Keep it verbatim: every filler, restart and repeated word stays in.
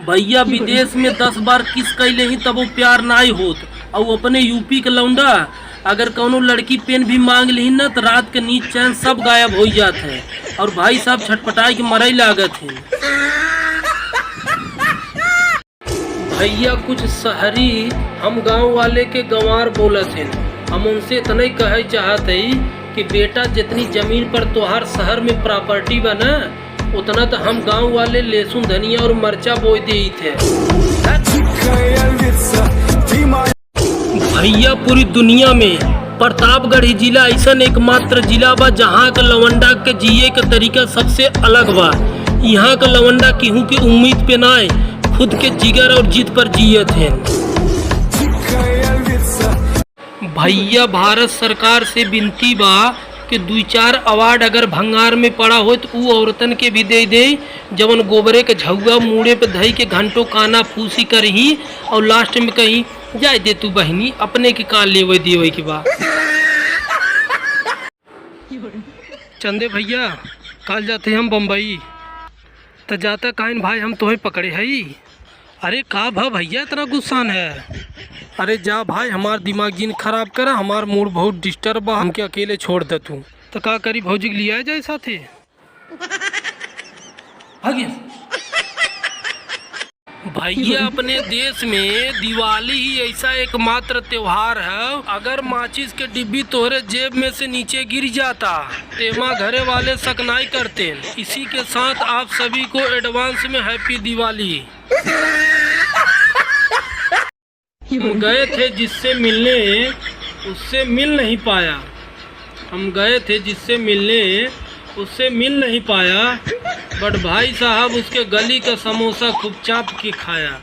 भइया, विदेश में दस बार किस कइ लेही तबो प्यार नाई होत। अउ अपने यूपी के लौंडा अगर कउनो लड़की पेन भी मांग लिही न त रात के नींद चैन सब गायब होइ जात है। अउर भाई साहब छटपटाइ के मरइ लागत हैं। भइया, कुछ शहरी हम गाँव वाले के गंवार बोलत हैं। हम उनसे इतनइ कहइ चाहत हई कि बेटा, जितनी जमीन पर तोहार शहर में प्रॉपर्टी बा न, उतना त हम गाँव वाले लहसुन, धनिया अउर मरचा बोइ देइत है। भइया, पूरी दुनिया में प्रतापगढ़ ही जिला अइसन एकमात्र जिला बा जहाँ के लवंडा के जिए के तरीका सबसे अलग बा। इहाँ के लवंडा केहू के उम्मीद पे नाय, खुद के जिगर अउर जिद पर जियत हैं। भइया, भारत सरकार से विनती बा कि दुइ चार अवार्ड अगर भंगार में पड़ा होय त ऊ औरतन के भी देइ देइ, जवन गोबरे के झउआ मूड़े पे धइ के घंटो कानाफूसी करही अउर लास्ट में कही, "जाए दे तू बहिनी, अपने के का लेवे देवे के बा।" चंदे भइया, काल जात ही हम बम्बई, त जात काइन भाई हम तोहे पकड़े हई। अरे का भा भइया, इतना गुस्सान है? अरे जा भाई, हमार दिमाग जिन खराब करा, हमार मूड बहुत डिस्टर्ब बा, हमके अकेले छोड़ दे तू। त का करी, भौजी के लियाए जाए साथे? भागिया। भइया, अपने देश में दिवाली ही अइसा एकमात्र त्योहार है, अगर माचिस के डिब्बी तोहरे जेब में से नीचे गिर जाता, तेमा घरे वाले शक नाई करते। इसी के साथ आप सभी को एडवांस में हैप्पी दिवाली। हम गए थे जिससे मिलने, उससे मिल नहीं पाया। हम गए थे जिससे मिलने, उससे मिल नहीं पाया, but भाई साहब, उसके गली का समोसा खूब चाट के खाया।